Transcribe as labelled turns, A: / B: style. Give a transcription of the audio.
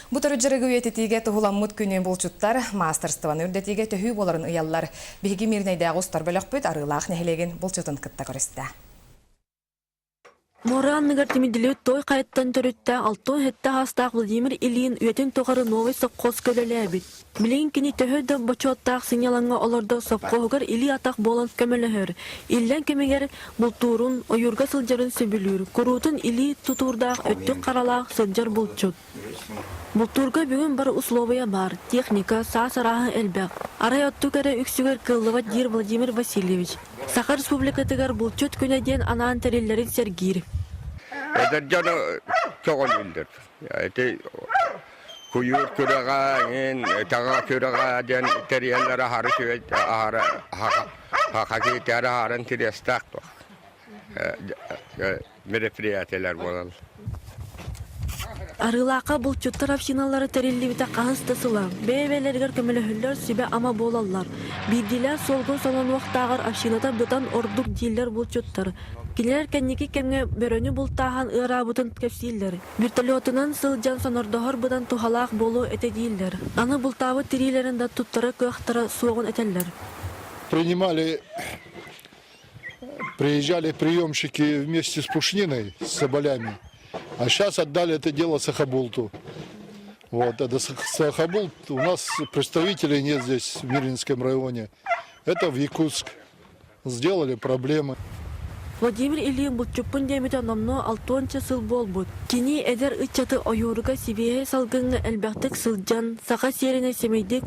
A: Бу төрүт дьарыгы үйэтитиигэ туһуламмыт күнү булчуттар маастарыстыбаны үрдэтиигэ төһүү буоларын ыйаллар. Биһиги Мирнэйдээҕи устар бөлөхпүт Арыылаах нэһилиэгин булчутун кытта көрүстэ.
B: Муора анныгар тимирдилибит той хайаттан төрүттээх 67 саастаах Владимир Ильин үйэтин тухары Новый сопхуоска үлэлээбит. Билигин кини төһө да бочуоттаах сынньалаҥҥа олордор сопхуоһугар илии-атах буолан көмөлөһөр. Иллэҥ кэмигэр бултуурун, ойуурга сылдьарын сөбүлүүр, куруутун илии тутуурдаах өттүк харалаах сылдьар булчут. Бултуурга бүгүн бары условия баар, техника, саас арааһа элбэх. Арай оттук эрэ үксүгэр кыаллыбат диир Владимир Васильевич. Саха Республикатыгар булчут күнэ диэн анаан тэриллэрин сэргиир.
C: Эдэр дьону көҕүлүүллэр. Ити куйуур күрэҕэ, эҥин, таҥа күрэҕэ диэн тэрийэллэр аһары үчүгэй аһары хакиитээри аһарын тириэстээх туох мероприятиелар буолаллар.
B: Арыылаахха булчуттар общиналара тэриллибитэ хаһыс да сыла. Бэйэ-бэйэлэригэр көмөлөһөллөр, сүбэ-ама буолаллар. Биирдиилээн суолгун солонуохтааҕар общината быдан ордук дииллэр булчуттар. Кинилэр кэнники кэмҥэ бөрөнү бултааһын ыараабытын кэпсииллэр. Вертолетунан сылдьан сонордоһор быдан туһалаах буолуо этэ дииллэр. Аны бултаабыт тириилэрин да туттара кыахтара суоҕун этэллэр.
D: Принимали, приезжали приемщики вместе с пушниной, с соболями. А сейчас отдали это дело Сахабулту. Вот, это Сахабулт, у нас представителей нет здесь, в Мирнинском районе. Это в Якутск. Сделали проблемы.
B: Владимир Ильин булчуппун диэбитэ номнуо алтуонча сыл буолбут. Кини эдэр ыччаты ойууруга сибиэһэй салгыҥҥа элбэхтик сылдьан, саха сиэринэн сэмэйдик,